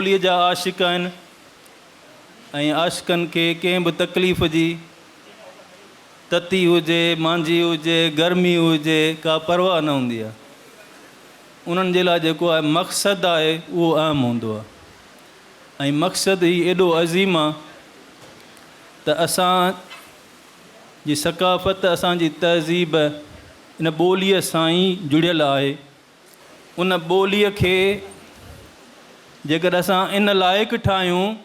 ٻوليء جا عاشق آهن ۽ عاشقن کي ڪنهن به تڪليف جي تتي هجي، مانجهي هجي، گرمي هجي، ڪا پرواهه نه هوندي آهي. انهن جي لاء جيڪو آهي مقصد آهي اهو اهم هوندو آهي ۽ مقصد هي ايڏو عظيم آهي ته اسان جي ثقافت، اسان جي تهذيب ان ٻوليء سان ئي جڙيل آهي. ان ٻوليء کي جيڪڏهن اسان ان لائق ٺاهيون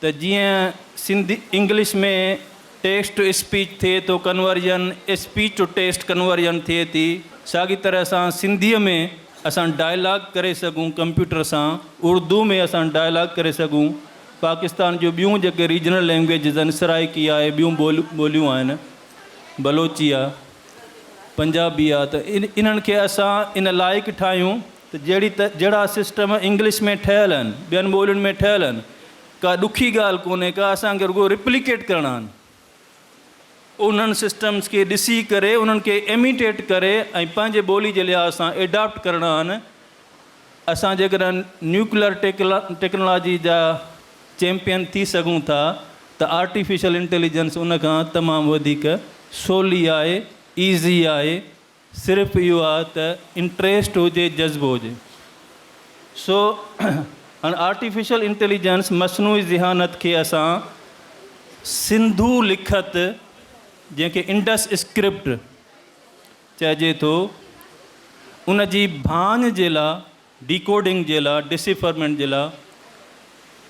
ته جيئن Sindhi English ۾ text to speech ٿئي ٿو conversion, speech to text conversion ٿئي ٿي، ساڳي طرح سان سنڌيء ۾ اسان ڊائلاگ ڪري سگهون ڪمپيوٽر سان، اردو ۾ اسان ڊائلاگ ڪري سگهون، پاڪستان جون ٻيون جيڪي ريجنل لينگويجز آهن سرائيڪي آهي ٻيون ٻوليون آهن بلوچي آهي پنجابي آهي ته انهن کي اسان ان لائق ٺاهيون ته جهڙي ته جهڙا سسٽم انگلش ۾ ٺهيل آهن ٻين ٻولين ۾ ٺهيل آهن ڪا ڏکي ڳالهه ڪونهي ڪا اسان کي رڳو رپليڪيٽ ڪرڻا آهن انهن سسٽمز کي ڏسي ڪري انهن کي ايميٽيٽ ڪري ۽ پنهنجي ٻولي جي لحاظ سان ايڊاپٽ ڪرڻا آهن اسان جيڪڏهن نيوڪليئر ٽيڪنالاجي جا چيمپيئن ٿي سگهون ٿا ته آرٽيفيشل انٽيليجنس ان کان تمام وڌيڪ سولي آهي، ايزي آهي، صرف اهو آهي ته انٽريسٽ هجي، جذبو هجي. سو هاڻ آرٽيفيشل انٽيليجنس، مصنوعي ذهانت، کي اسان سنڌو لکت جنهن کي انڊس اسڪرپٽ چئجي ٿو، ان جي ڀاڃ جي لا، ڊيڪوڊنگ جي لا، ڊسيفرمينٽ جي لا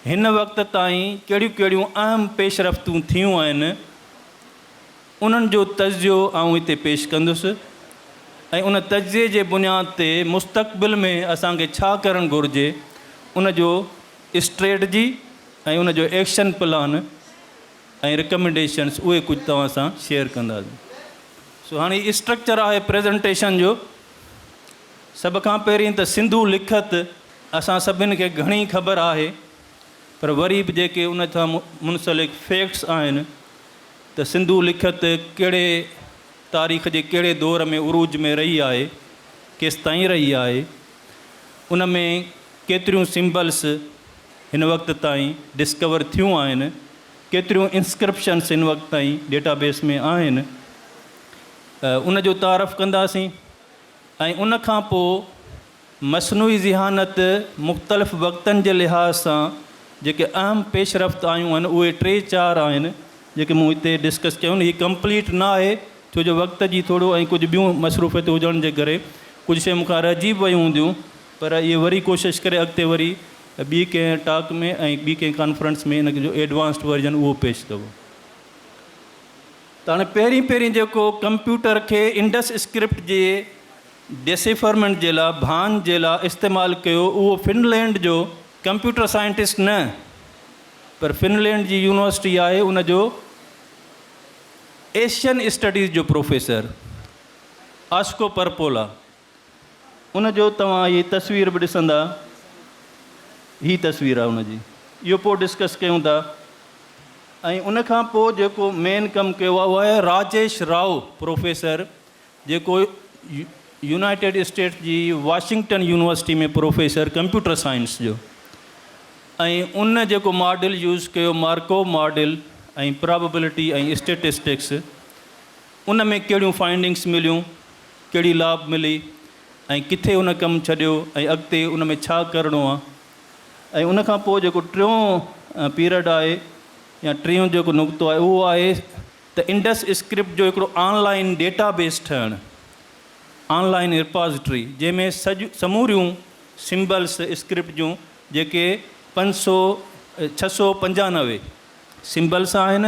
هن وقت تائين ڪهڙيون ڪهڙيون اهم پيش رفتون ٿيون آهن، انهن جو تجزيو آئون هتي پيش ڪندس ۽ ان تجزيي جي بنياد تي مستقبل ۾ اسان کي ڇا ڪرڻ گهرجي، ان جو اسٽريٽجي ۽ ان جو ايڪشن پلان ۽ رڪمينڊيشنس اهي ڪجهه توهان سان شيئر ڪنداسين. سو هاڻي هي اسٽرڪچر آهي پريزنٽيشن جو. سڀ کان پهرين ته سنڌو لکت اسان سڀن کي گهڻي خبر آهي پر وري به جيڪي ان سان منسلڪ فيڪٽس آهن ته سنڌو لکت ڪهڙي تاريخ جي ڪهڙي دور ۾ عروج ۾ رهي آهي، ڪيستائين رهي آهي، ان ۾ ڪيتريون سمبلس هن وقت تائين ڊسڪور ٿيون آهن، ڪيتريون انسڪرپشنس هن وقت تائين ڊيٽا بيس ۾ آهن، ان جو تعارف ڪنداسين ۽ ان کان پوء مصنوعي ذهانت مختلف وقتن جي لحاظ سان جيڪي اهم پيش رفت آيون آهن اهي ٽي چار آهن جيڪي مون هتي ڊسڪس ڪيون آهن. هي ڪمپليٽ نه آهي ڇو جو وقت جي ٿورو ۽ ڪجهه ٻيون مصروفيتون هجڻ جي ڪري ڪجهه شيون مون کان رهجي به ويون هونديون پر اهي وري ڪوشش ڪري اڳتي وري ٻي ڪنهن ٽاڪ ۾ ۽ ٻي ڪنهن ڪانفرنس ۾ ان جو ايڊوانسڊ ورجن اهو پيش ڪبو. ته هاڻي پهرين پهرين جيڪو ڪمپيوٽر کي انڊس اسڪرپٽ جي ڊيسيفرمينٽ جي لاء، ڀاڃ جي لاء، استعمال ڪيو اهو فنلينڊ جو ڪمپيوٽر سائنٽسٽ نه پر فنلينڊ جي يونيورسٽي آهي ان جو ايشين اسٽڊيز جو پروفيسر آسڪو پرپولا. ان جو توهان هي تصوير به ڏسندا، هي تصوير آهي ان جي، اهو پوء ڊسڪس ڪيون ٿا ۽ ان کان پوء جيڪو مين ڪم ڪيو آهي اهو آهي راجيش رائو پروفيسر جيڪو يونائيٽيڊ اسٽيٽس جي Washington university ۾ professor computer science جو ۽ ان جيڪو ماڊل يوز ڪيو مارڪوو ماڊل ۽ پراببلٽي ۽ اسٽيٽسٽڪس ان ۾ ڪهڙيون فائنڊنگس مليون ڪهڙي لاڀ ملي ۽ ڪٿي ان ڪم ڇڏيو ۽ اڳتي ان ۾ ڇا ڪرڻو آ ۽ ان کان پوء جيڪو ٽيون پيرڊ آهي يا ٽيون جيڪو نقطو آهي اهو آهي ته انڊس اسڪرپٽ جو هڪڙو آن لائين ڊيٽا بيس ٺهڻ، آن لائين رپازٽري، جنهن ۾ سڄ سموريون سمبلس اسڪرپٽ جون جيڪي 500 695 سمبلس آهن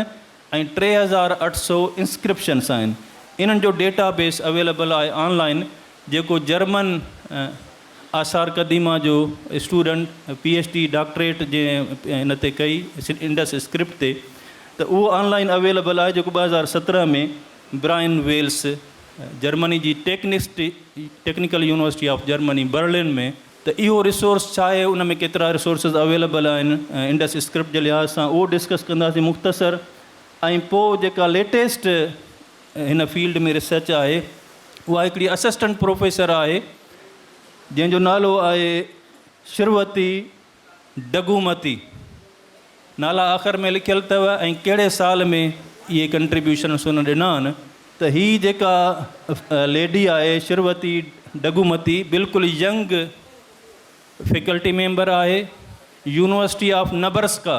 ۽ 3800 انسڪرپشنس آهن انهن جو ڊيٽا بيس اويليبل آهي آن لائين جيڪو جرمن آثار قديمه جو student P H D doctorate جنهن ان تي ڪئي انڊس اسڪرپٽ تي ته اهو آن لائين اويليبل آهي جيڪو 2017 ۾ برائن ويلس جرمني جي technical university of Germany Berlin ۾ ته اهو ريسورس ڇا آهي ان ۾ ڪيترا ريسورسز اويليبل آهن انڊس اسڪرپٽ جي لحاظ سان اهو ڊسڪس ڪنداسين مختصر ۽ پوء جيڪا ليٽيسٽ هن فيلڊ ۾ ريسرچ آهي اها هڪڙي اسسٽنٽ پروفيسر آهي جنهن جو نالو آهي شروتي ڊگومتي. نالا آخر ۾ لکيل اٿو ۽ ڪهڙي سال ۾ اهي ڪنٽريبيوشنس هن ڏنا آهن ته هي جيڪا ليڊي آهي شروتي ڊگومتي بلڪل ينگ فيڪلٽي ميمبر آهي يونيورسٽي آف نبرسڪا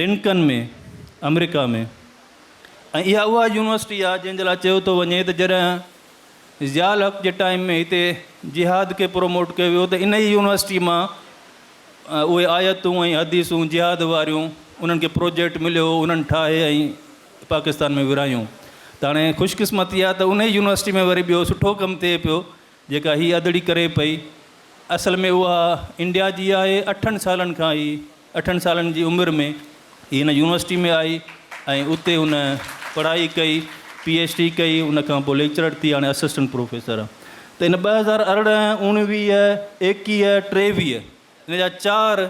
لنڪن ۾ آمريڪا ۾ ۽ اها اها يونيورسٽي آهي جنهن جي لاء چيو ٿو وڃي ته جڏهن ضياء الحق جي ٽائيم ۾ هتي جهاد کي پروموٽ ڪيو ويو ته ان ئي يونيورسٽي مان اهي آيتون ۽ حديثون جهاد واريون انهن کي پروجيڪٽ مليو هو انهن ٺاهي ۽ پاڪستان ۾ ورهايون ته هاڻي خوش قسمتي آهي ته انهي يونيورسٽي ۾ وري ٻيو سٺو ڪم ٿئي پيو جيڪا هي ادڙي ڪري پئي اصل ۾ اها انڊيا جي آهي اٺن سالن کان ئي اٺن سالن جي عمر ۾ هي هن يونيورسٽي ۾ آئي ۽ اتي هن پڙهائي ڪئي پي ايڇ ڊي ڪئي ان کان پوء ليڪچرر ٿي هاڻي اسسٽنٽ پروفيسر آهي ته ان 2018 اڻويهه ايڪيهه ٽيويهه ان جا چار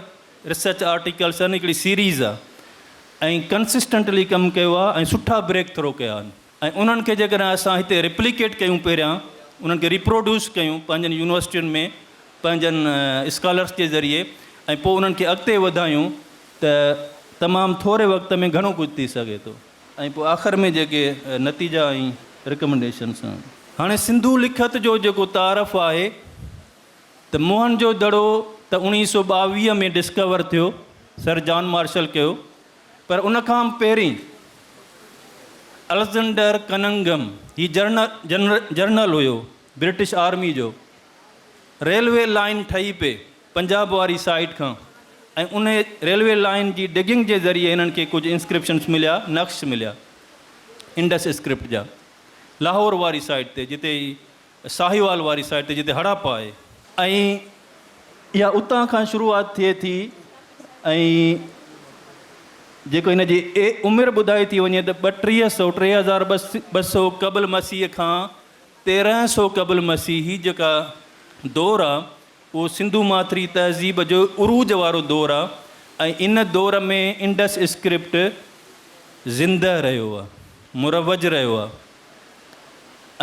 ريسرچ آرٽيڪلس آهن هڪڙي سيريز آهي ۽ ڪنسسٽنٽلي ڪم ڪيو آهي ۽ سٺا بريڪ ٿرو ڪيا آهن ۽ انهن کي جيڪڏهن اسان هتي ريپليڪيٽ ڪيون پهريان انهن کي ريپروڊيوس ڪيون پنهنجن يونيورسٽين ۾ پنهنجن اسڪالرس جي ذريعي ۽ پوء انهن کي اڳتي وڌايون ته تمام ٿوري وقت ۾ گهڻو ڪجهه ٿي سگهي ٿو. ۽ پوء آخر ۾ جيڪي نتيجا ۽ ريڪمنڊيشنس آهن. هاڻي سنڌو لکت جو جيڪو تعارف آهي ته موهن جو دڙو ته 1922 ۾ ڊسڪور ٿيو، سر جان مارشل ڪيو، پر ان کان پهرين الگزنڊر ڪننگم هي جرنل هيو برٽش آرمي جو، ريلوي لائين ٺهي پئي پنجاب واري سائيڊ کان ۽ انهي ريلوي لائين جي ڊگنگ جي ذريعي هنن کي ڪجهه انسڪرپشنس مليا، نقش مليا انڊس اسڪرپٽ جا لاهور واري سائيڊ تي جتي ساهيوال واري سائيڊ تي جتي هڙاپا آهي. ۽ اها اتان کان شروعات ٿئي ٿي ۽ جيڪو هن جي عمر ٻڌائي ٿي وڃي ته ٻٽيهه سو، 3200 قبل مسيح کان 1300 قبل مسيح هي جيڪا دور آ اهو سنڌو ماٿري تهذيب جو عروج وارو دور آ ۽ ان دور ۾ انڊس اسڪرپٽ زنده رهيو آ، مروج رهيو آ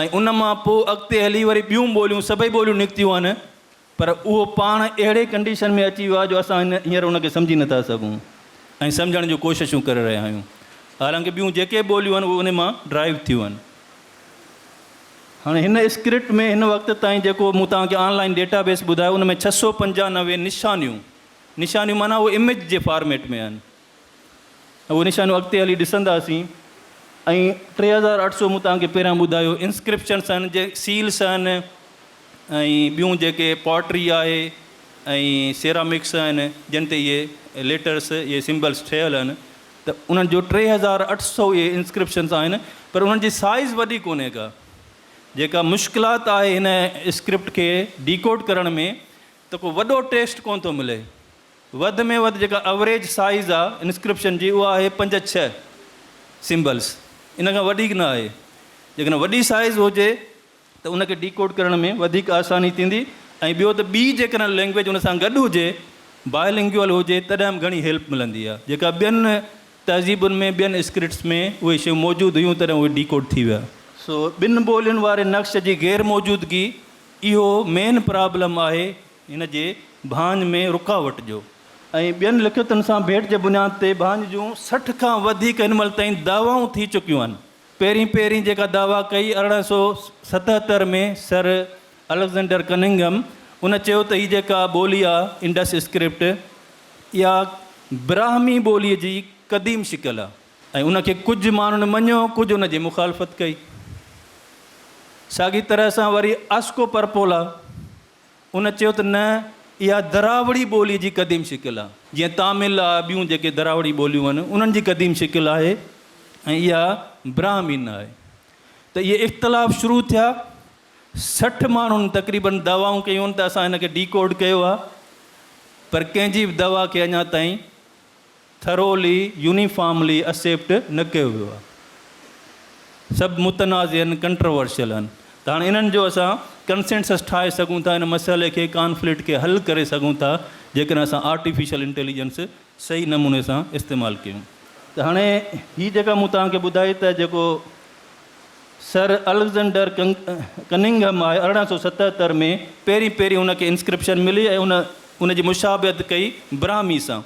۽ ان مان پوء اڳتي هلي وري ٻيون ٻوليون سڀئي ٻوليون نڪتيون آهن پر اهو پاڻ اهڙي ڪنڊيشن ۾ اچي ويو آهي جو اسان هينئر ان کي سمجهي نٿا سگهون ۽ سمجهڻ جون ڪوششون ڪري رهيا آهيون. حالانڪه ٻيون جيڪي ٻوليون آهن اهي ان مان ڊرائيو ٿيون آهن. هاڻي هن اسڪرپٽ ۾ هن وقت تائين جيڪو مون توهان کي آن لائين ڊيٽا بيس ٻڌايو ان ۾ 695 نشانيون، نشانيون معنيٰ اهي اميج جي فارميٽ ۾ آهن. اهي نشانيون اڳتي هلي ڏسنداسين ۽ 3800 مون توهان کي پهريان ٻڌايو انسڪرپشنس آهن جي سيلس آهن ۽ ٻيون جيڪي پاٽري آهي ۽ سيرامڪس آهن جن تي اهي ليٽرس اهي سمبلس ٺهيل آهن ته انهن جو 3800 اهي انسڪرپشنس آهن پر انهن جي سائز وڏي ڪونهي ڪا جيڪا مشڪلات آهي هن اسڪرپٽ کي ڊيڪوڊ ڪرڻ ۾ ته ڪو وڏو ٽيسٽ ڪونه ٿو ملي وڌ ۾ وڌ جيڪا اوريج سائيز آ انسڪرپشن جي اها آهي پنج ڇهه سمبلس ان کان وڏيڪ نه آهي جيڪڏهن وڏي سائيز هجي ته ان کي ڊيڪوڊ ڪرڻ ۾ وڌيڪ آساني ٿيندي ۽ ٻيو ته ٻي جيڪڏهن لينگويج ان سان گڏ هجي بائلنگيول هجي تڏهن به گهڻي هيلپ ملندي آ جيڪا ٻين تهذيبن ۾ ٻين اسڪرپٽس ۾ اهي شيون موجود هيون تڏهن اهي ڊيڪوڊ ٿي ويا. سو ٻن ٻولين واري نقش جي غير موجودگي اهو مين پرابلم آهي هن جي ڀاڃ ۾ رڪاوٽ جو. ۽ ٻين لکيتن سان ڀيٽ جي بنياد تي ڀاڃ جون 60 کان وڌيڪ هن مهل تائين دعوائون ٿي چڪيون آهن. پهرين پهرين جيڪا دعويٰ ڪئي 1877 ۾ سر الگزينڊر ڪننگهم ان چيو ته هي جيڪا ٻولي آ انڊس اسڪرپٽ اها براهمي ٻوليء جي قديم شڪل آ. ۽ ان کي ڪجهه ماڻهن مڃيو ڪجهه ان جي مخالفت ڪئي. ساڳي طرح سان وري آسڪو پرپولا ان چيو ته نه اها دراوڙي ٻوليء جي قديم شڪل آهي. جيئن تامل آ ٻيون جيڪي دراوڙي ٻوليون آهن انهن جي قديم شڪل آهي ۽ اها براهمي نه آهي. ته اهي اختلاف شروع ٿيا. 60 ماڻهن تقريبن دعوائون ڪيون ته اسان هن کي ڊي ڪوڊ ڪيو آهي پر ڪنهن جي به دعويٰ کي اڃا تائين ٿرولي يونيفارملي اسيپٽ نه ڪيو ويو آهي. سڀ متنازع آهن، ڪنٽروورشل آهن ته هاڻي انهن جو اسان ڪنسينسس ٺاهي سگهون ٿا، ان مسئلي کي، ڪانفلڪٽ کي حل ڪري سگهون ٿا جيڪڏهن اسان آرٽيفيشل انٽيليجنس صحيح نموني سان استعمال ڪيون. ته هاڻي هي جيڪا مون توهان کي ٻڌائي ته جيڪو سر الگزنڊر ڪننگهم آهي 1877 ۾ پهرين پهرين ان کي انسڪرپشن ملي ۽ ان ان جي مشابهت ڪئي براهمي سان.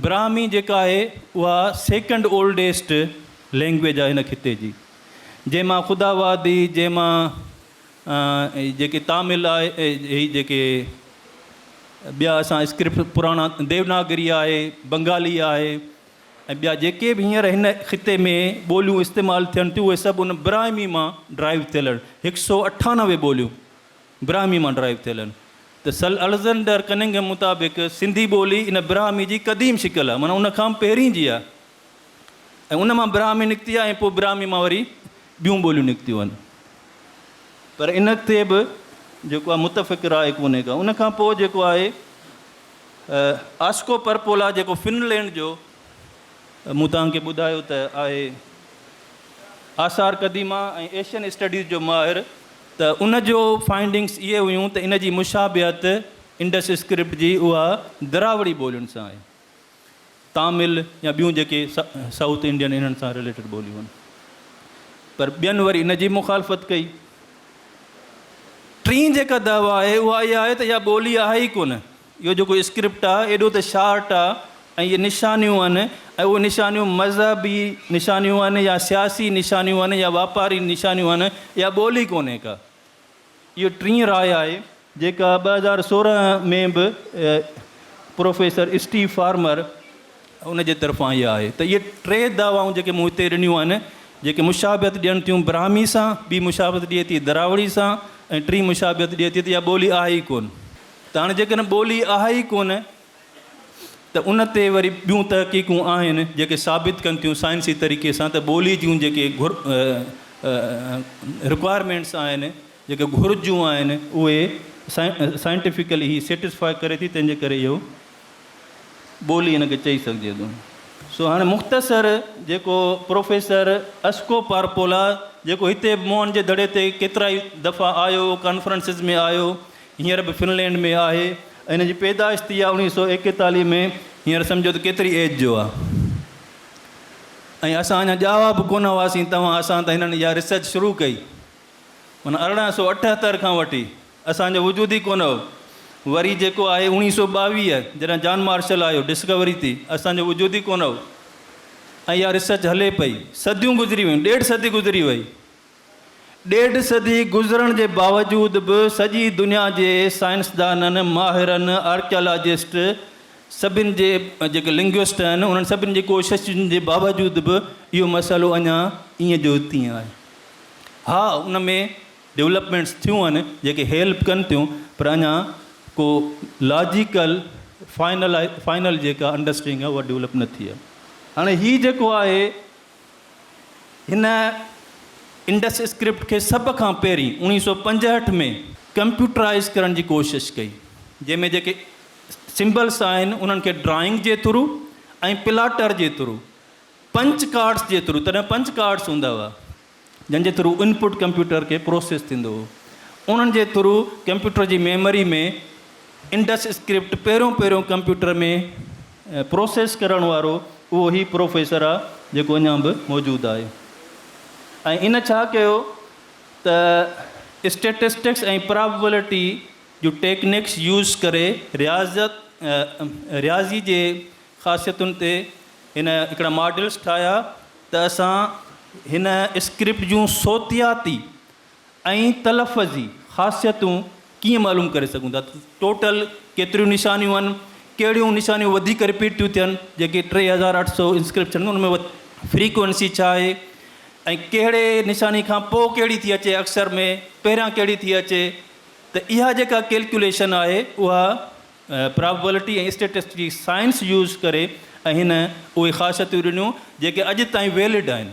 براهمي جيڪا آهي اها سيڪنڊ اولڊيسٽ لينگويج آهي هن خطي جي جنهن مان خداوادي جنهن مان جيڪي تامل آهي هي جيڪي ٻيا اسان اسڪرپٽ پراڻا ديوناگري آهي بنگالي آهي ۽ ٻيا جيڪي به هينئر هن خطي ۾ ٻوليون استعمال ٿين ٿيون اهي سڀ ان براهمي مان ڊرائيو ٿيل آهن. هڪ سئو 98 ٻوليون براهمي مان ڊرائيو ٿيل آهن ته سر الگزينڊر ڪننگهم مطابق سنڌي ٻولي ان براهمي جي قديم شڪل آهي معنيٰ ان کان پهرين جي آهي ۽ ان مان براهمي نڪتي آهي ۽ پوء براهمي مان وري ٻيون ٻوليون نڪتيون آهن پر ان تي به جيڪو آهي متفق راء ڪونهي ڪا. ان کان پوء جيڪو آهي آسڪو پرپولا جيڪو فنلينڊ جو مون توهان کي ٻڌايو ته آهي آثار قديمه ۽ ايشين اسٽڊيز جو ماهر ته ان جو فائنڊنگس اهي هيون ته ان جي مشابهت انڊس اسڪرپٽ جي اها دراوڙي ٻولين سان آهي. تامل يا ٻيون جيڪي سائوٿ انڊين انهن سان رليٽيڊ ٻوليون آهن پر ٻين وري ان جي مخالفت ڪئي. ٽين جيڪا دعويٰ آهي اها اها آهي ته اها ٻولي آهي ئي ڪونه. اهو جيڪو اسڪرپٽ آهي ايڏو ته شارٽ آهي ۽ اهي نشانيون آهن ۽ اهي نشانيون مذهبي نشانيون آهن يا سياسي نشانيون آهن يا واپاري نشانيون آهن اها ٻولي ڪونهي ڪا. اهو ٽين راء آهي جيڪا 2016 ۾ به پروفيسر اسٽيو فارمر ان جي طرفان اها آهي ته اهي ٽي دعوائون جيڪي مون هتي ڏنيون آهن جيڪي مشابهت ڏين ٿيون براهمي سان، ٻي مشابهت ڏئي ٿي دراوڙي سان ۽ ٽين مشابهت ڏئي ٿي ته اها ٻولي آهي ئي ڪونه. ته هاڻي جيڪڏهن ٻولي آهي ئي ڪونه ته ان تي وري ٻيون تحقيقون آهن جيڪي ثابت ڪن ٿيون سائنسي طريقي سان ته ٻولي جون جيڪي رڪوائرمينٽس آهن جيڪي گهرجون آهن اهي سائنٽيفڪلي هي سيٽسفائي ڪري ٿي تنهن جي ڪري اهو ٻولي ان کي چئي سگهجي ٿو. سو هاڻي مختصر جيڪو پروفيسر اسڪو پارپولا جيڪو هتي موهن جي دڙي تي ڪيترائي دفعا آيو ڪانفرنسز ۾ آيو هينئر به فنلينڊ ۾ آهي ۽ هن جي پيدائش ٿي آهي 1941 ۾ هينئر سمجهو ته ڪيتري ايج جو آهي ۽ اسان اڃا ڄاوا به ڪونه هئاسين توهان اسان ته هنن اها ريسرچ شروع ڪئي معنيٰ 1878 کان وٺي اسان جو وجود ئي ڪونه هو. وري جيڪو آهي 1922 جڏهن جان مارشل آيو ڊسڪوري ٿي اسان جو وجود ئي ڪونه هو ۽ اها ريسرچ هلي پئي صديون گذري ويون ڏيڍ صدي گذري وئي. ڏيڍ صدي گذرڻ جي باوجود به سڄي دنيا جي سائنسدانن، ماهرن، آرڪيالاجسٽ، سڀن جي جيڪي لنگوسٽ آهن انهن سڀن جي ڪوششن جي باوجود به اهو مسئلو اڃا ائين جو تيئن آهي. ها ان ۾ ڊولپمينٽس ٿيون آهن جيڪي هيلپ ڪن ٿيون پر اڃا ڪو لاجيڪل فائنل فائنل جيڪا انڊرسٽينگ آهي اها ڊولپ نه ٿي آهي. هاڻي هي جيڪو آهي هن انڊس اسڪرپٽ کي سڀ کان پهرين 1965 ۾ ڪمپيوٽرائيز ڪرڻ جي ڪوشش ڪئي جنهن ۾ جيڪي سمبلس آهن انهن کي ڊرائنگ جي ٿرو ۽ پلاٽر جي ٿرو پنچ ڪارڊس جي ٿرو تڏهن پنچ ڪارڊس هوندا هئا جن جي ٿرو انپٽ ڪمپيوٽر کي پروسيس ٿيندو هو انهن جي ٿرو ڪمپيوٽر جي ميموري ۾ انڊس اسڪرپٽ پهريون پهريون ڪمپيوٽر ۾ پروسيس ڪرڻ وارو اهو هي پروفيسر آ جيڪو اڃا به موجود آهي ۽ ان ڇا ڪيو ته اسٽيٽسٽڪس ۽ پراببلٽي جون ٽيڪنڪس يوز ڪري رياضت رياضي جي خاصيتن تي هن هڪڙا ماڊلس ٺاهيا ته اسان هن اسڪرپٽ جون صوتياتي ۽ تلفظي خاصيتون ڪيئن معلوم ڪري سگهون ٿا ته ٽوٽل ڪيتريون نشانيون آهن، ڪهڙيون نشانيون وڌيڪ رپيٽ ٿيون ٿين، جيڪي 3800 انسڪرپشن ان ۾ فريڪوئنسي ڇا آهي ۽ ڪهڙي نشاني کان پوء ڪهڙي ٿي اچي اڪثر ۾ پهريان ڪهڙي ٿي اچي ته اها جيڪا ڪيلڪيوليشن آهي اها پراببلٽي ۽ اسٽيٽسٽڪس جي سائنس يوز ڪري ۽ هن اهي خاصيتون ڏنيون جيڪي اڄ تائين ويلڊ آهن.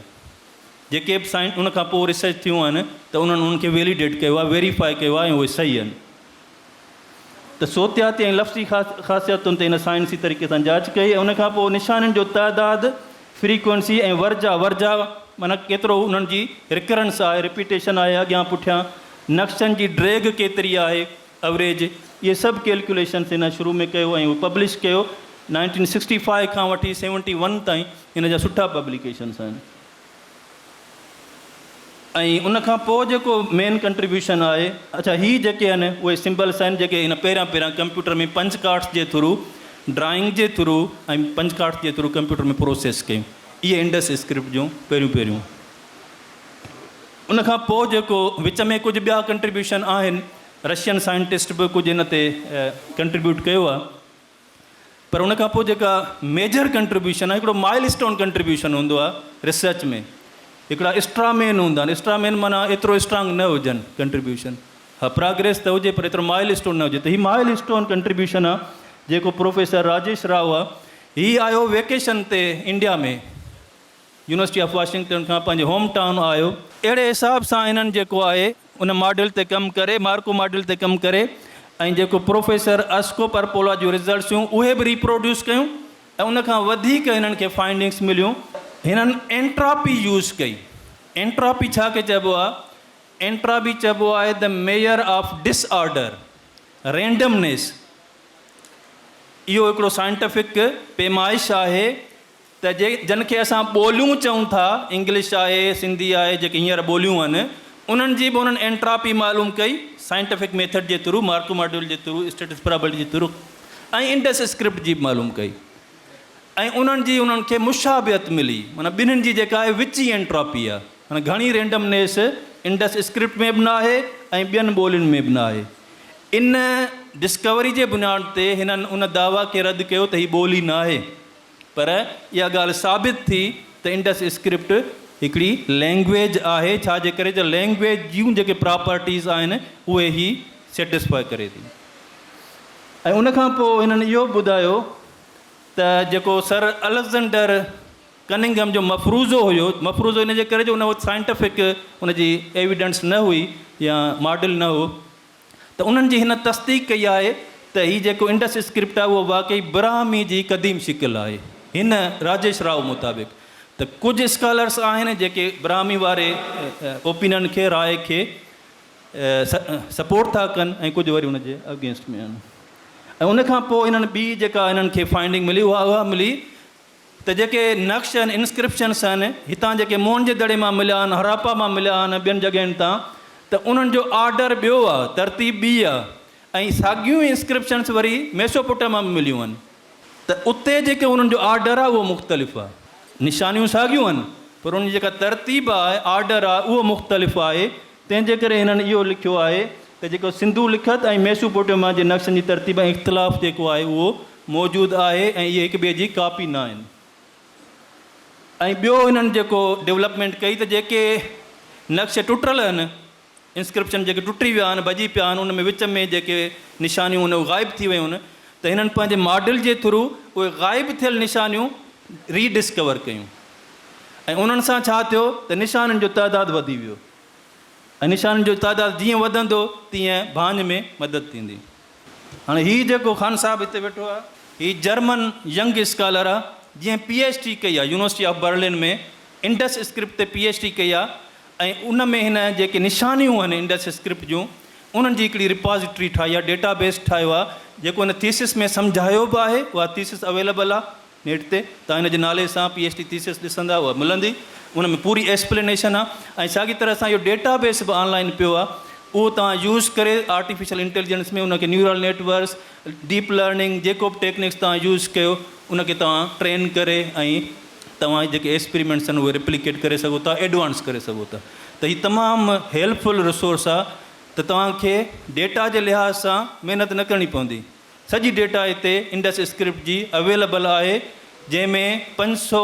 جيڪي به سائن ان کان پوء ريسرچ ٿيون آهن ته انهن انهن کي ويليڊيٽ ڪيو آهي، ويريفائي ڪيو آهي ۽ اهي صحيح آهن ته صوتياتي ۽ لفظي خاصيتن تي هن سائنسي طريقي سان جاچ ڪئي ۽ ان کان پوء نشانين جو تعداد، فريڪوئنسي ۽ ورجاء، ورجاء معنيٰ ڪيترو انهن جي رڪرنس آهي، رپيٽيشن آهي اڳيان پٺيان، نقشن جي ڊيگهه ڪيتري آهي، اوريج، اهي سڀ ڪيلڪيوليشنس هن شروع ۾ ڪيو ۽ اهو پبلش ڪيو. 1965 کان وٺي 71 تائين هن جا سٺا پبليڪيشنس آهن. ۽ ان کان پوء جيڪو مين ڪنٽريبيوشن آهي، اڇا هي جيڪي آهن اهي سمبلس آهن جيڪي هن پهريان پهريان ڪمپيوٽر ۾ پنچ ڪارڊس جي ٿرو ڊرائنگ جي ٿرو ۽ پنچ ڪارڊس جي ٿرو ڪمپيوٽر ۾ پروسيس ڪيون. اهي انڊس اسڪرپٽ جون پهريون پهريون. ان کان پوء جيڪو وچ ۾ ڪجهه ٻيا ڪنٽريبيوشن آهن، رشين سائنٽسٽ به ڪجهه ان تي ڪنٽريبيوٽ ڪيو آهي. پر ان کان پوء جيڪا ميجر ڪنٽريبيوشن آهي، هڪڙو مائل اسٽون ڪنٽريبيوشن هوندو آهي ريسرچ ۾، هڪڙا اسٽرا مين هوندا آهن، اسٽرا مين معنيٰ ايترو اسٽرانگ نه هجن ڪنٽريبيوشن، ها پراگريس ته هجي پر ايترو مائل اسٽون نه هجي، ته هي مائل اسٽون ڪنٽريبيوشن آهي جيڪو پروفيسر راجيش رائو آهي، هي آيو ويڪيشن تي انڊيا ۾. يونيورسٽي آف واشنگٽن کان پنهنجي هوم ٽائون آيو. اهڙي حساب سان هنن جيڪو آهي ان ماڊل تي ڪم ڪري، مارڪو ماڊل تي ڪم ڪري ۽ جيڪو پروفيسر اسڪو پرپولا جون رزلٽس هيون اهي به ريپروڊيوس ڪيون ۽ ان کان وڌيڪ هنن کي فائنڊنگس مليون. هنن اينٽراپي يوز ڪئي. اينٽراپي ڇا کي چئبو آهي؟ اينٽراپي چئبو آهي the measure of disorder, randomness. اهو هڪڙو سائنٽفڪ پيمائش آهي ته جي جن کي اسان ٻوليون چئون ٿا، انگلش آهي، سنڌي آهي، جيڪي هينئر ٻوليون آهن، انهن جي به انهن اينٽراپي معلوم ڪئي، سائنٽيفڪ ميٿڊ جي ٿرو، مارڪو ماڊيول جي ٿرو، اسٽيٽس پرابلٽي جي ٿرو ۽ انڊس اسڪرپٽ جي به معلوم ڪئي ۽ انهن جي انهن کي مشابهت ملي، معنيٰ ٻنهين جي جيڪا آهي وچين اينٽراپي آهي، معنيٰ گهڻي رينڊمنيس انڊس اسڪرپٽ ۾ به نه آهي ۽ ٻين ٻولين ۾ به نه آهي. ان ڊسڪوري جي بنياد تي هنن ان دعويٰ کي رد ڪيو ته هي ٻولي ناهي. پر اها ڳالهه ثابت ٿي ته انڊس اسڪرپٽ هڪڙي لينگويج آهي ڇا جي ڪري جو لينگويج جون جيڪي پراپرٽيز آهن اهي هي سيٽسفائي ڪري ٿي ۽ ان کان پوء هنن اهو به ٻڌايو ته جيڪو سر اليگزنڊر ڪننگهم جو مفروضو هيو، مفروضو ان جي ڪري جو ان وقت سائنٽفڪ ان جي ايويڊنس نه هئي يا ماڊل نه هو، ته انهن جي هن تصديق ڪئي آهي ته هي جيڪو انڊس اسڪرپٽ آهي اهو واقعي براهمي جي قديم شڪل آهي. هن راجيش رائو مطابق ته ڪجهه اسڪالرس آهن جيڪي براهمي واري اوپينن کي، راء کي، سپورٽ ٿا ڪن ۽ ڪجهه وري ان جي اگينسٽ ۾ آهن ۽ ان کان پوء هنن ٻي جيڪا هنن کي فائنڊنگ ملي اها اها ملي ته جيڪي نقش آهن، Inscriptions، آهن، هتان جيڪي موهن جي دڙي مان مليا آهن، هڙاپا مان مليا آهن، ٻين جڳهين تان، ته انهن جو آرڊر ٻيو آهي، ترتيب ٻي آهي ۽ ساڳيون ئي Inscriptions وري ميسوپوٽيما ۾ مليون آهن، ته اتي جيڪي انهن جو آرڊر آهي اهو مختلف آهي. نشانيون ساڳيون آهن، پر انهن جي جيڪا ترتيب آهي، آرڊر آهي، اهو مختلف آهي، تنهن جي ڪري هنن اهو لکيو آهي ته جيڪو سنڌو لکت ۽ ميسوپوٽيما جي نقشن جي ترتيب ۽ اختلاف جيڪو آهي اهو موجود آهي ۽ اهي هڪ ٻئي جي ڪاپي نه آهن ۽ ٻيو هنن جيڪو ڊولپمينٽ ڪئي ته جيڪي نقش ٽٽل آهن انسڪرپشن جيڪي ٽٽي ويا آهن ڀڄي پيا آهن ان ۾ وچ ۾ جيڪي نشانيون آهن اهي غائب ٿي ويون آهن ته هنن پنهنجي ماڊل جي ٿرو اهي غائب ٿيل نشانيون ري ڊسڪور ڪيون ۽ انهن سان ڇا ٿيو ته نشانين جو تعداد وڌي ويو ۽ نشانين جو تعداد جيئن وڌندو تيئن ڀاڃ ۾ مدد ٿيندي. هاڻي هي جيڪو خان صاحب هتي ويٺو آهي، هي جرمن ينگ اسڪالر آهي، جنهن پي ايڇ ڊي ڪئي آهي university of Berlin ۾ Indus script تي پي ايڇ ڊي ڪئي آهي ۽ ان ۾ هن جيڪي نشانيون آهن انڊس اسڪرپٽ جون انهن جي هڪڙي رپازيٽري ٺاهي آهي، ڊيٽا بيس ٺاهيو آهي، جيڪو هن ٿيسس ۾ سمجهايو به آهي، اها ٿيسس اويليبل آهي نيٽ تي، توهان هن جي نالي سان پي ايڇ ڊي ٿيسس ڏسندا اها ملندي، ان ۾ پوري ايڪسپلينيشن آهي ۽ ساڳي طرح سان اهو ڊيٽا بيس به آن لائن پيو آهي، اهو توهان يوز ڪري آرٽيفيشل انٽيليجنس ۾ ان کي neural net works, deep learning جيڪو به ٽيڪنڪس توهان يوز ڪيو ان کي توهان ٽرين ڪري ۽ توهان جيڪي ايڪسپريمينٽس آهن اهي ريپليڪيٽ ڪري سگهو ٿا ايڊوانس ڪري سگهو ٿا ته هي تمام هيلپ فل ريسورس آهي ته توهان کي ڊيٽا جي لحاظ سان محنت نه ڪرڻي پوندي سڄي ڊيٽا هتي انڊس اسڪرپٽ جي اويليبل آهي جنهن ۾ پنج سو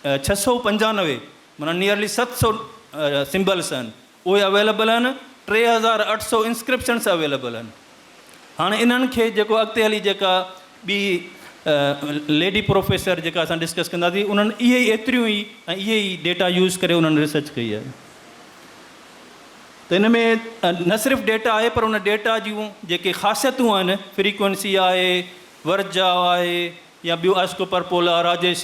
695 معنيٰ نيئرلي 700 سمبلس آهن اهي اويليبل آهن 3800 انسڪرپشنس اويليبل آهن هاڻي انهن کي جيڪو اڳتي هلي جيڪا ٻي ليڊي پروفيسر جيڪا اسان ڊسڪس ڪنداسين انهن اهي ئي ايتريون ئي ۽ اهي ئي ڊيٽا يوز ڪري انهن ريسرچ ڪئي آهي ته ان ۾ نه صرف ڊيٽا آهي پر ان ڊيٽا جون جيڪي خاصيتون آهن فريڪوئنسي آهي ورجاء آهي يا ٻيو اشڪ پرپولا راجيش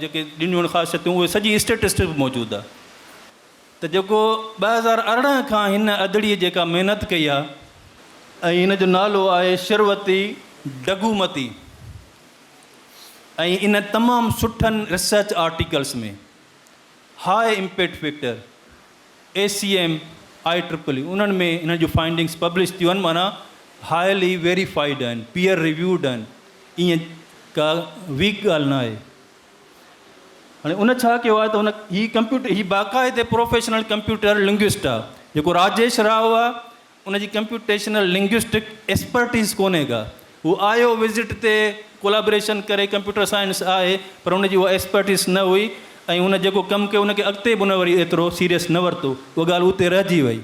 جيڪي ڏنيون آهن خاصيتون اهي سڄي اسٽيٽسٽڪس به موجود آهي ته جيڪو 2018 کان هن ادڙيء جيڪا محنت ڪئي آهي ۽ هن جو نالو آهي شروتي ڊگومتي ۽ ان تمام سٺن research articles ۾ high impact factor. A C M, I triple E انهن ۾ انهن جون فائنڊنگس پبلش ٿيون آهن معنيٰ هائلي ويريفائيڊ آهن، پيئر ريويوڊ آهن، ائين ڪا ويڪ ڳالهه نه آهي. هاڻي ان ڇا ڪيو آهي ته هن هي ڪمپيوٽر هي باقاعدي پروفيشنل ڪمپيوٽر لنگوسٽ آهي جيڪو راجيش راء آهي ان جي ڪمپيوٽيشنل لنگوسٽڪ ايڪسپرٽيز ڪونهي ڪا. هو آيو وزٽ تي ڪولابريشن ڪري ڪمپيوٽر سائنس آهي پر ان جي اها ايڪسپرٽيز نه هئي ۽ هن جيڪو ڪم ڪيو ان کي اڳتي به ان وري ايترو سيريس نه ورتو اها ڳالهه اتي رهجي وئي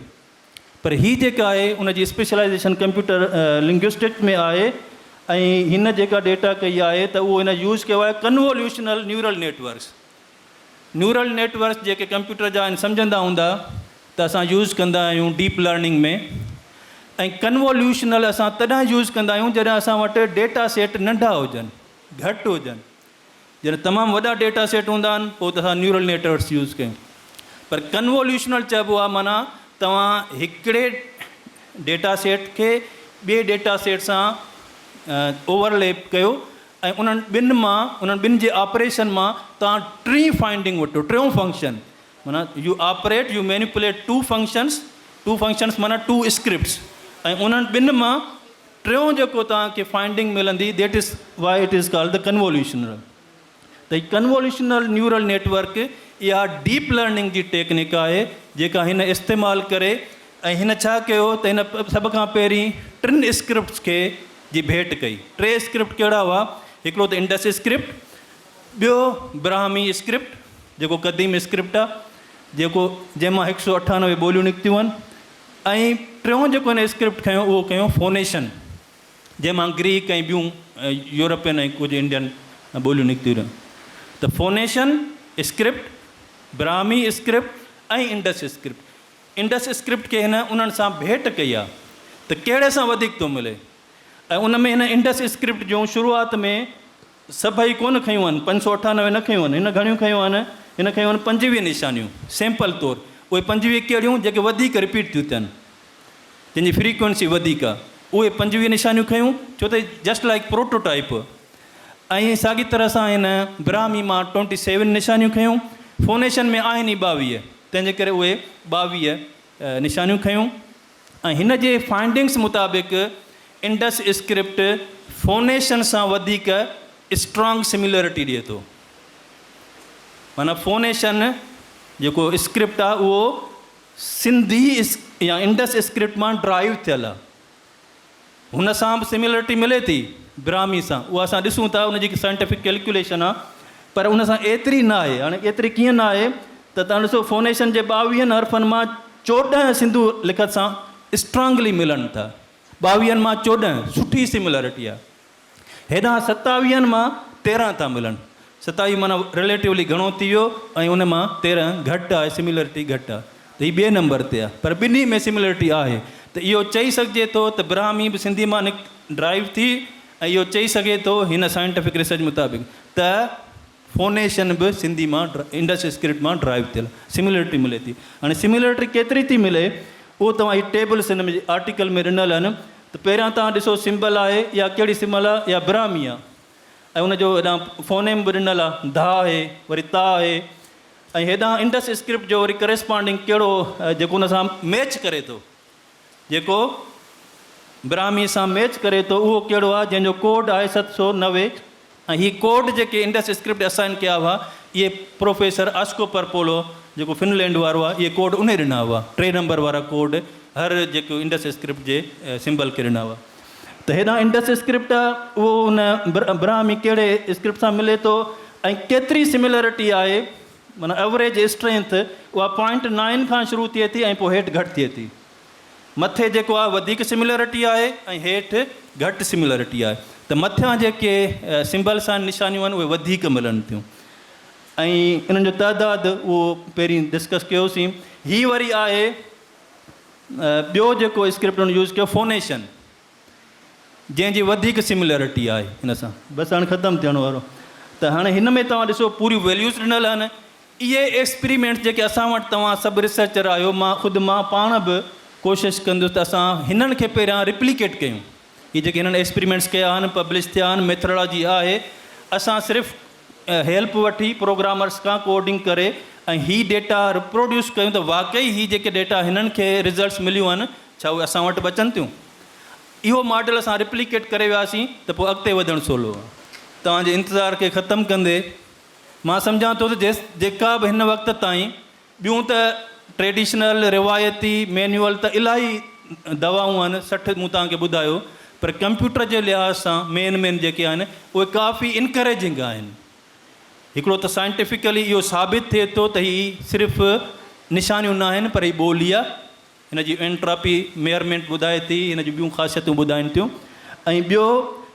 پر هي جيڪا آهي ان جي اسپيشلائيزيشن ڪمپيوٽر لنگوسٽڪ ۾ آهي ۽ هن جيڪا ڊيٽا ڪئي آهي ته اهو هن يوز ڪيو آهي convolutional neural networks neural networks جيڪي ڪمپيوٽر جا آهن سمجهندا هوندا ته اسان يوز ڪندا آهيون ڊيپ لرننگ ۾ ۽ ڪنووليوشنل اسان تڏهن يوز ڪندا آهيون جڏهن اسان وٽ ڊيٽا سيٽ ننڍا هجن گهٽ هجن جڏهن تمام وڏا ڊيٽا سيٽ هوندا آهن پوء ته اسان نيورل نيٽورڪس يوز ڪيون پر ڪنووليوشنل چئبو آهي معنيٰ توهان هڪڙي ڊيٽا سيٽ کي ٻئي ڊيٽا سيٽ سان اوورليپ ڪيو ۽ انهن ٻن مان، انهن ٻن جي آپريشن مان توهان ٽين فائنڊنگ وٺو، ٽيون فنڪشن، معنيٰ you operate, you manipulate two functions, two functions معنيٰ ٽو اسڪرپٽس، ۽ انهن ٻن مان ٽيون جيڪو توهان کي فائنڊنگ ملندي that is why it is called the convolutional. ته هي ڪنووليوشنل نيورل نيٽ ورڪ اها ڊيپ لرننگ جي ٽيڪنڪ آهي جيڪا هن استعمال ڪري ۽ هن ڇا ڪيو ته هن سڀ کان پهرين ٽن اسڪرپٽس کي جي ڀيٽ ڪئي. ٽي اسڪرپٽ ڪهڙا هئا؟ هڪڙو ته انڊس اسڪرپٽ، ٻيو براهمي اسڪرپٽ جيڪو قديم اسڪرپٽ آهي، جيڪو جنهن مان هڪ سؤ 98 ٻوليون نڪتيون آهن ۽ ٽيون جيڪو هن اسڪرپٽ کنيو اهو کنيو فونيشن جنهن مان گريڪ ۽ ٻيون يورپين ۽ ڪجهه انڊين ٻوليون نڪتيون رهيون ته Phoenician script, Brahmi script ۽ Indus script. Indus script کي هن انهن سان ڀيٽ ڪئي آهي ته ڪهڙي سان وڌيڪ ٿو ملي ۽ ان ۾ هن انڊس اسڪرپٽ جون شروعات ۾ سڀئي ڪونه کنيون آهن، 598 نه کنيون آهن، هن گهڻيون کنيون آهن، هن کنيون آهن 25 نشانيون سيمپل طور، اهي 25 ڪهڙيون جيڪي وڌيڪ رپيٽ ٿيون ٿين، جن جي فريڪوئنسي وڌيڪ آهي، اهي 25 نشانيون کنيون ڇو ته جسٽ لائيڪ پروٽوٽائپ ۽ ساڳي طرح سان هن براهمي مان ٽوئنٽي سيون نشانيون کنيون، فونيشن ۾ آهن ئي 22. تنهن جي ڪري اهي 22 نشانيون کنيون ۽ هن جي فائنڊنگس مطابق انڊس اسڪرپٽ فونيشن سان وڌيڪ اسٽرانگ سميلرٽي ڏئي ٿو. معنيٰ فونيشن جيڪو اسڪرپٽ آهي اهو سنڌي يا انڊس اسڪرپٽ مان ڊرائيو ٿيل آهي. هن سان به سميلرٽي ملي ٿي براهمي سان اها اسان ڏسون ٿا ان جي سائنٽيفڪ ڪيلڪيوليشن آ پر ان سان ايتري نه آهي هاڻي ايتري ڪيئن نه آهي ته تان ڏسو فونيشن جي ٻاويهن حرفن مان 14 سنڌو لکت سان اسٽرانگلي ملن ٿا ٻاويهن مان 14 سٺي سميلرٽي آ هيڏانهن ستاويهن مان 13 ٿا ملن. 27 معنيٰ رليٽولي گهڻو ٿي ويو ۽ ان مان 13 گهٽ آهي، سميلرٽي گهٽ آهي ته هي ٻئي نمبر تي آهي پر ٻنهي ۾ سميلرٽي آهي ته اهو چئي سگهجي ٿو ته براهمي به سنڌي مان ڊرائيو ٿي ۽ اهو چئي سگهي ٿو هن سائنٽيفڪ ريسرچ مطابق ته فونيشن به سنڌي مان انڊس اسڪرپٽ مان ڊرائيو ٿيل سميلرٽي ملي ٿي. هاڻي سميلرٽي ڪيتري ٿي ملي اهو توهان هي ٽيبلس هن ۾ آرٽيڪل ۾ ڏنل آهن ته پهريان توهان ڏسو سمبل آهي اها ڪهڙي سمبل آهي اها براهمي آهي ۽ ان جو هيڏانهن فونيم به ڏنل آهي ڌا آهي وري تا آهي ۽ هيڏانهن انڊس اسڪرپٽ جو وري ڪريسپانڊنگ ڪهڙو جيڪو ان سان ميچ ڪري ٿو جيڪو براهمي سان ميچ ڪري ٿو اهو ڪهڙو آهي جنهن جو ڪوڊ آهي 790 ۽ هي ڪوڊ جيڪي انڊس اسڪرپٽ اسائن ڪيا هئا اهي پروفيسر آسڪو پرپولو جيڪو فنلينڊ وارو آهي اهي ڪوڊ انهي ڏنا هئا ٽي نمبر وارا ڪوڊ هر جيڪو انڊس اسڪرپٽ جي سمبل کي ڏنا هئا ته هيڏانهن انڊس اسڪرپٽ آهي اهو ان براهمي ڪهڙي اسڪرپٽ سان ملي ٿو ۽ ڪيتري سميلرٽي آهي معنيٰ ايوريج اسٽرينٿ اها پوائنٽ نائن کان شروع ٿئي ٿي ۽ پوء هيٺ گهٽ ٿئي ٿي. مٿي جيڪو آهي وڌيڪ سميلرٽي آهي ۽ هيٺ گهٽ سميلرٽي آهي ته مٿيان جيڪي سمبلس آهن نشانيون آهن اهي وڌيڪ ملن ٿيون ۽ انهن جو تعداد اهو پهرين ڊسڪس ڪيوسين. هي وري آهي ٻيو جيڪو اسڪرپٽ هن يوز ڪيو فونيشن. جنهن جي وڌيڪ سميلرٽي آهي هن سان. بس هاڻي ختم ٿيڻ وارو ته هاڻي هن ۾ توهان ڏسو پوريون ويليوز ڏنل آهن اهي ايڪسپريمينٽس جيڪي اسان وٽ توهان سڀ ريسرچر آهيو مان خود مان پاڻ به ڪوشش ڪندس ته اسان هنن کي پهريان ريپليڪيٽ ڪيون هي جيڪي هنن ايڪسپريمينٽس ڪيا آهن پبلش ٿيا آهن ميٿڊالاجي آهي اسان صرف هيلپ وٺي پروگرامرس کان ڪوڊنگ ڪري ۽ هي ڊيٽا رپروڊيوس ڪيون ته واقعي هي جيڪي ڊيٽا هنن کي رزلٽس مليون آهن ڇا اهي اسان وٽ به اچن ٿيون. اهو ماڊل اسان رپليڪيٽ ڪري وياسين ته پوء اڳتي وڌڻ سولو آهي. توهان جي انتظار کي ختم ڪندي مان سمجهان ٿو ته جيس جيڪا به هن وقت تائين ٻيون ته ٽريڊيشنل، روايتي، مينيول ته الاهي دوائون آهن 60 مون توهان کي ٻڌايو پر ڪمپيوٽر جي لحاظ سان مين مين جيڪي آهن اهي ڪافي انڪريجنگ آهن. هڪڙو ته سائنٽيفڪلي اهو ثابت ٿئي ٿو ته هي صرف نشانيون ناهن پر هي ٻولي آهي. هن جي اينٽراپي ميئرمينٽ ٻڌائي ٿي، هن جون ٻيون خاصيتون ٻڌائين ٿيون ۽ ٻيو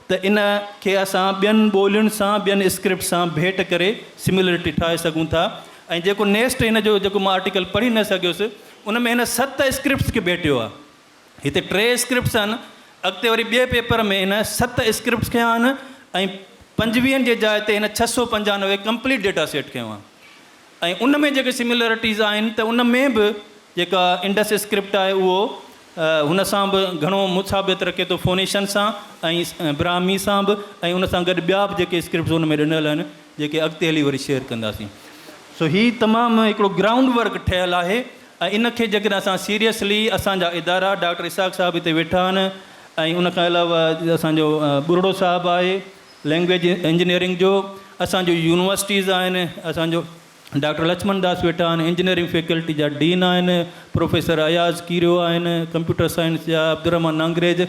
ته ان کي اسان ٻين ٻولين سان، ٻين اسڪرپٽ سان ڀيٽ ڪري سميلرٽي ٺاهي سگهون ٿا ۽ جيڪو نيسٽ هن جو جيڪو مان آرٽيڪل پڙهي نه سگهيس ان ۾ هن ست اسڪرپٽس کي ڀيٽيو آهي. هتي ٽي اسڪرپٽس آهن، اڳتي وري ٻئي پيپر ۾ هن ست اسڪرپٽس کنيا آهن ۽ پنجويهن جي جاء تي هن 695 ڪمپليٽ ڊيٽا سيٽ کنيو آهي. ۽ ان ۾ جيڪي سميلرٽيز آهن ته ان ۾ به جيڪا انڊس اسڪرپٽ آهي اهو هن سان به گهڻو مشابهت رکي ٿو فونيشن سان ۽ براهمي سان به ۽ ان سان گڏ ٻيا به جيڪي اسڪرپٽس ان ۾ ڏنل آهن جيڪي اڳتي هلي وري شيئر ڪنداسين. سو هي تمام هڪڙو گرائونڊ ورڪ ٺهيل آهي ۽ ان کي جيڪڏهن اسان سيريسلي اسان جا ادارا ڊاڪٽر اسحاق صاحب هتي ويٺا آهن ۽ ان کان علاوه اسان جو ٻرڙو صاحب آهي لينگويج انجنيئرنگ جو اسان جون يونيورسٽيز آهن اسان جو ڊاڪٽر لڇمڻ داس ويٺا آهن انجنيئرنگ فيڪلٽي جا ڊين آهن پروفيسر اياز ڪيريو آهن ڪمپيوٽر سائنس جا عبدالرحمان نانگريج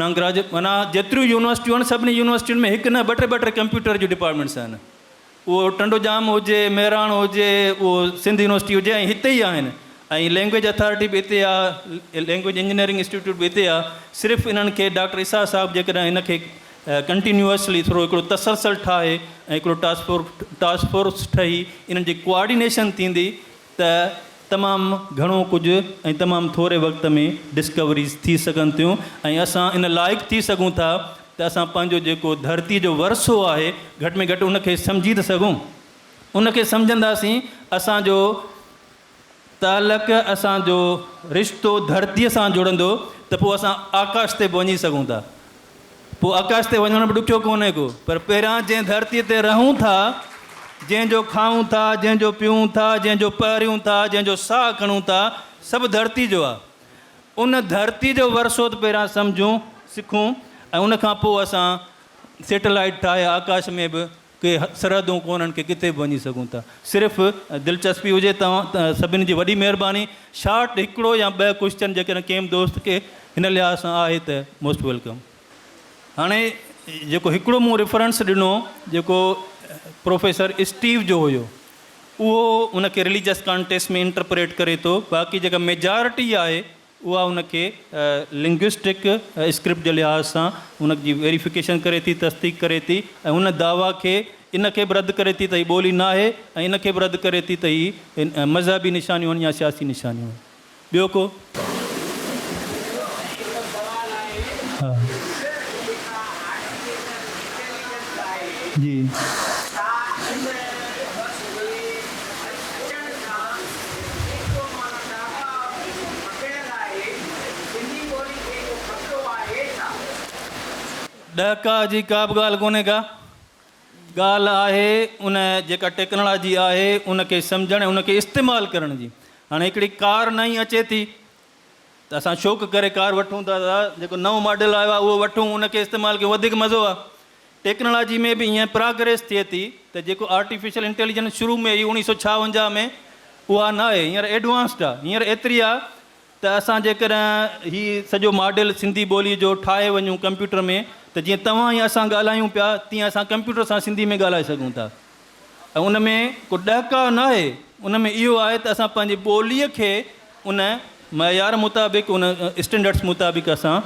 نانگراج معنيٰ جيتريون يونيورسٽيون آهن سڀني يونيورسٽين ۾ هڪ نه ٻه ٽي ٻه ٽي ڪمپيوٽر جون ڊپارٽمينٽس آهن اهو ٽنڊو ڄام هجي، مهراڻ هجي، اهو سنڌ يونيورسٽي هجي ۽ هتي ئي آهن ۽ لينگويج اٿارٽي به هتي آ، لينگويج انجنيئرنگ انسٽيٽيوٽ به هتي آ، صرف انهن کي ڊاڪٽر اسحاق صاحب جيڪڏهن هن کي ڪنٽينيوئسلي ٿورو هڪڙو تسلسل ٺاهي ۽ هڪڙو ٽاسڪ فورس ٽاسڪ فورس ٺهي انهن جي ڪوآرڊينيشن ٿيندي ته تمام گهڻو ڪجهه ۽ تمام ٿوري وقت ۾ ڊسڪوريز ٿي سگهن ٿيون ۽ اسان ان لائق ٿي سگهون ٿا ته اسان پنهنجو جيڪو ڌرتي جو ورثو آهي گهٽ ۾ گهٽ ان کي سمجهي ته سگهون. ان کي سمجهنداسين اسان جو تعلق اسان جو رشتو ڌرتيء سان جڙندو ته پوء اسان آڪاش تي به وڃي سگهون ٿا. پوء آڪاش تي وڃڻ به ڏکيو ڪونهي ڪو، پر پهريان جنهن ڌرتيء تي رهون ٿا، جنهن جو کائون ٿا، جنهن جو پيئون ٿا، جنهن جو پهريون ٿا، جنهن جو ساهه کڻون ٿا، سڀ ڌرتي جو آهي. ان ڌرتي جو ورثو ته پهريان سمجهون، سکون ۽ ان کان پوء اسان سيٽلائيٽ ٺاهي آڪاش ۾ به ڪي سرحدون ڪونهن ڪي ڪٿي به وڃي سگهون ٿا. صرف دلچسپي هجي توهان سڀني جي وڏي مهرباني. شارٽ هڪڙو يا ٻه ڪوئسچن جيڪڏهن ڪنهن به دوست کي هن لحاظ سان آهي ته موسٽ welcome. هاڻي جيڪو هڪڙو مون ريفرنس ڏنو جيڪو پروفيسر اسٽيو جو هيو اهو ان کي رليجس ڪانٽيسٽ ۾ انٽرپريٽ ڪري ٿو باقي جيڪا ميجارٽي آهي اها ان کي لنگوئسٽڪ اسڪرپٽ جي لحاظ سان ان جي ويريفڪيشن ڪري ٿي، تصديق ڪري ٿي ۽ ان دعويٰ کي ان کي به رد ڪري ٿي ته هي ٻولي ناهي ۽ ان کي به رد ڪري ٿي ته هي مذهبي نشانيون آهن يا سياسي نشانيون آهن. ٻيو ڪو؟ جي. ڏهڪاء جي ڪا به ڳالهه ڪونهي ڪا ڳالهه آهي ان جيڪا ٽيڪنالاجي آهي ان کي سمجهڻ ۽ ان کي استعمال ڪرڻ جي. هاڻي هڪڙي ڪار نئين اچي ٿي ته اسان شوق ڪري ڪار وٺون ٿا ته جيڪو نئون ماڊل آيو آهي اهو وٺون ان کي استعمال ڪيون وڌيڪ مزو آهي. ٽيڪنالاجي ۾ به ائين پراگريس ٿئي ٿي ته جيڪو آرٽيفيشل انٽيليجنس شروع ۾ هئي اوڻيهه سو ڇاونجاهه ۾ اها نه آهي هينئر ايڊوانسڊ آهي هينئر ايتري آهي ته اسان جيڪڏهن هي سڄو ماڊل سنڌي ٻولي جو ٺاهي وڃون ڪمپيوٽر ۾ ته جيئن توهان ۽ اسان ڳالهايون پيا تيئن اسان ڪمپيوٽر سان سنڌي ۾ ڳالهائي سگهون ٿا ۽ ان ۾ ڪو ڏهڪاء ناهي ان ۾ اهو آهي ته اسان پنهنجي ٻوليء کي ان معيار مطابق ان اسٽينڊرڊس مطابق اسان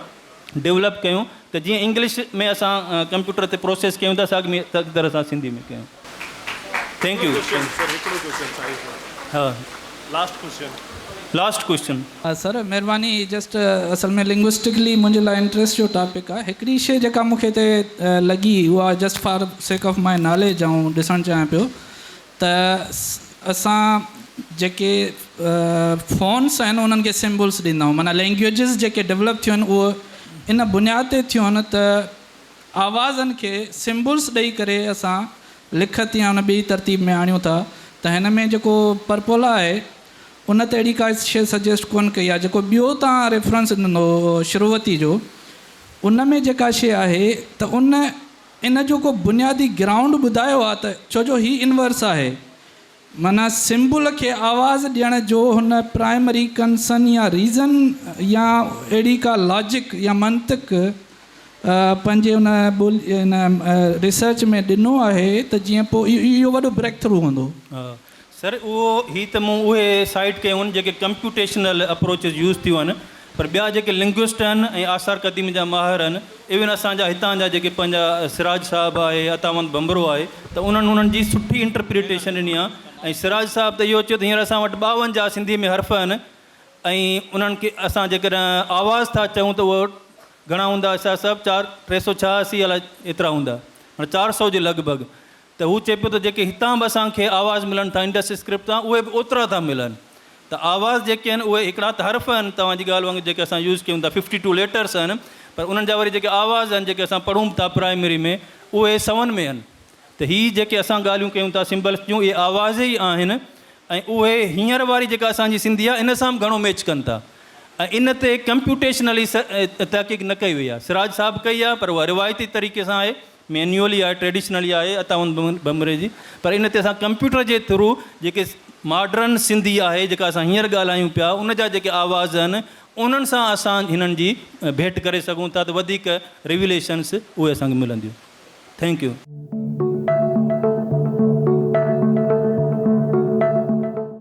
ڊولپ ڪيون ته جيئن انگلش ۾ اسان ڪمپيوٽر تي پروسيس ڪيون ٿا ساڳي طرح سان سنڌي ۾ ڪيون. Thank you. ها لاسٽ ڪوئسچن. Last question. سر مھرباني جسٽ اصل ۾ لنگوسٽڪلي منھنجي لاء انٽريسٽ جو ٽاپڪ آ ھڪڙي شي جيڪا مون کي ھتي لڳي اھا just for sake of my knowledge آئون ڏسڻ چاھيان پيو ته اسان جيڪي فونس آهن انهن کي سمبلس ڏيندا آهيون معنيٰ لينگويجز جيڪي ڊولپ ٿيون آهن اهو ان بنياد تي ٿيون آهن ته آوازن کي سمبلس ڏئي ڪري اسان لکت يا ان ٻي ترتيب ۾ آڻيون ٿا ته ته هن ۾ جيڪو پرپولا آهي ان ته اهڙي ڪا شيء سجيسٽ ڪونه ڪئي آهي جيڪو ٻيو توهان ريفرنس ڏنو شروتي جو ان ۾ جيڪا شيء آهي ته ان ان جو ڪو بنيادي گرائونڊ ٻڌايو آهي ته ڇو جو هي انورس آهي معنيٰ سمبل کي آواز ڏيڻ جو هن پرائمري ڪنسن يا ريزن يا اهڙي ڪا لاجڪ يا منطق پنهنجي ان ٻولي ان ريسرچ ۾ ڏنو آهي ته جيئن پوء اهو وڏو بريڪ ٿرو هوندو. سر اهو هي ته مون اهي سائيٽ ڪيون آهن جيڪي ڪمپيوٽيشنل اپروچز يوز ٿيون آهن پر ٻيا جيڪي لنگوسٽ آهن ۽ آثار قديم جا ماهر آهن ايون اسان جا هتان جا جيڪي پنهنجا سراج صاحب آهي عطاوند ڀنڀرو آهي ته انهن انهن جي سٺي انٽرپريٽيشن ڏني آهي ۽ سراج صاحب ته اهو چيو ته هينئر اسان وٽ 52 سنڌي ۾ حرف آهن ۽ انهن کي اسان جيڪڏهن آواز ٿا چئون ته اهو گهڻا هوندا سراج صاحب چار 386 الائي ايترا هوندا معنيٰ 400 جي لڳ ڀڳ ته هو چئي پيو ته جيڪي هتان به اسان کي آواز ملن ٿا انڊس اسڪرپٽ تان اهي به اوترا ٿا ملن ته آواز جيڪي آهن اهي هڪڙا ته حرف آهن توهان جي ڳالهه وانگر جيڪي اسان يوز ڪيون ٿا ففٽي ٽو ليٽرس آهن پر انهن جا وري جيڪي آواز آهن جيڪي اسان پڙهون به ٿا پرائمري ۾ اهي سون ۾ آهن ته هي جيڪي اسان ڳالهيون ڪيون ٿا سمبلس جون اهي آواز ئي آهن ۽ اهي هينئر واري جيڪا اسان جي سنڌي آهي ان سان به گهڻو ميچ ڪن ٿا ۽ ان تي ڪمپيوٽيشنلي تحقيق نه ڪئي وئي آهي سراج صاحب ڪئي آهي پر اها روايتي طريقي سان آهي مينيولي آهي ٽريڊيشنلي آهي عطاوند ڀنڀري جي پر ان تي اسان ڪمپيوٽر جي ٿرو جيڪي ماڊرن سنڌي آهي جيڪا اسان هينئر ڳالهايون پيا ان جا جيڪي آواز آهن انهن سان اسان هنن جي ڀيٽ ڪري سگهون ٿا ته وڌيڪ ريوليشنس اهي اسان کي ملنديون thank you.